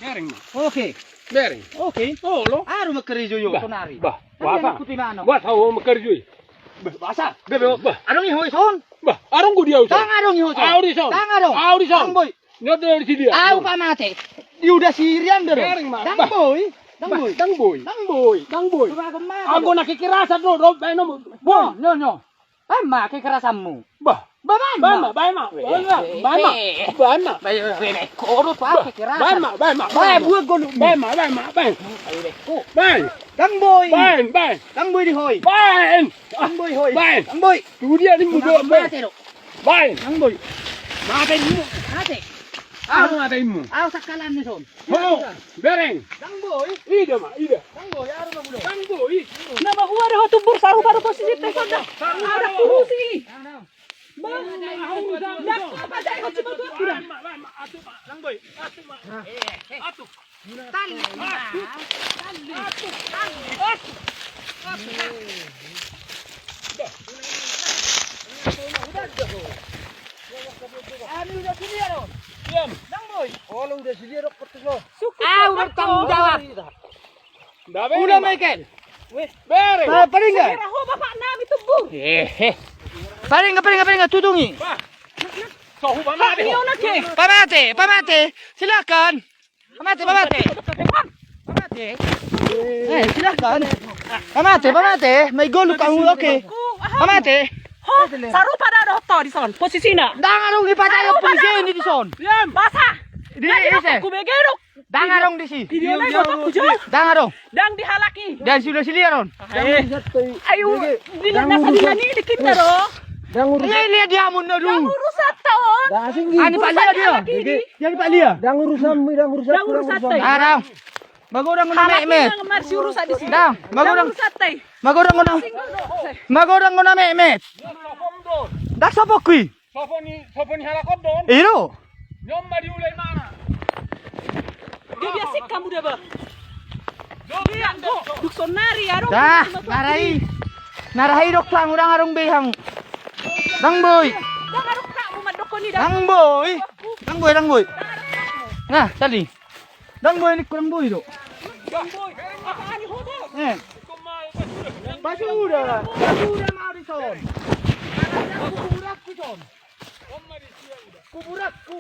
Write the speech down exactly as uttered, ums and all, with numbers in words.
Bereng ma. Oke. Bereng. Oke. Olo. Aru mangkarejo i sonari. Bah, bah, bah. Bah, bah, bah, bah, bah, bah. Adong i ho ison. Bah, adong ho di au ison. Ndang adong i ho ison. Ndang adong. Au di ison. Ndang boi. Ndang boi. Au pamate. Di uda sirian do. Bereng ma. Ndang boi. Ndang boi. Ndang boi. Ndang boi. Ndang boi. Anggo na kekerasan do, do, baen ma. Bah, nyo, nyo. Baen ma kekerasanmu. Bah. Baen ma. Baen ma, baen ma, baen ma, baen ma. Baen ma. Baen ma. Baen ma, baen ma, baen ma. Baen, buat golu. Baen ma, baen ma, baen. Baen. Ndang boi. Baen, baen. Ndang boi di ho i. Baen. Ndang boi ho i. Baen. Ndang boi. Tu dia ni mu do. Mate do. Baen. Ndang boi. Mate mu. Mate. Au mate mu. Au sakalan ni son. Ho, bereng. Ndang boi. Ida ma, ida. Ndang boi, aru ma bulo. Ndang boi. Na bahua do ho tumbur sarupa do posisi te sonda. Ada kurusi. Bah, ndang apa jai ho cuma tuat kuda. Ndang boi. Atu ma. Atu. Tali. Tali. Atu. Atu. Ami uda siliar on. Diam. Ndang boi. Olo uda siliar on. Au bertanggung jawab. Uda Michael. Bereng. Paringa. Paringa, paringa, paringa, tutungi. Pamate, pamate. Silakan. Pamate, pamate. Pamate. Eh, silakan. Pamate, pamate. Mai golu kamu, oke. Pamate. Ho, sarupa da dohot ho dison posisina. Ndang adong dipatahi polisi i dison. Basa. Di ise? Ku begedok. Ndang adong disi. Video na i botokku jo. Ndang adong. Ndang di halak i. Ndang suda siliar on. Ayo, bila na sadila ni di kita do. Ndang urusan. Lihat dia mun nadu. Ndang urusan ta on. Ani palia dia. Dia ni palia. Ndang urusan, ndang urusan. Ndang urusan ta i. Ndang. Magodang ngana metmet. Ndang. Magodang. Magodang ngana. Magodang ngana metmet. Ndang sopokku i. Sopo ni, sopo ni halak on do on. Iro. Nyom ma diulai mana. Dia biasa kamu dia bah. Dia go duk sonari aro. Dah, narai. Narai dok sang urang arung behang. Ndang boi. Ndang arung kamu mandok ni dah. Ndang boi. Ndang boi, ndang boi. Nah, tadi. Ndang boi ni kurang boi do. Ndang boi. Apa ani hobo? Eh. Pas uda, pas uda ma dison. Kuburakku son. Kuburakku.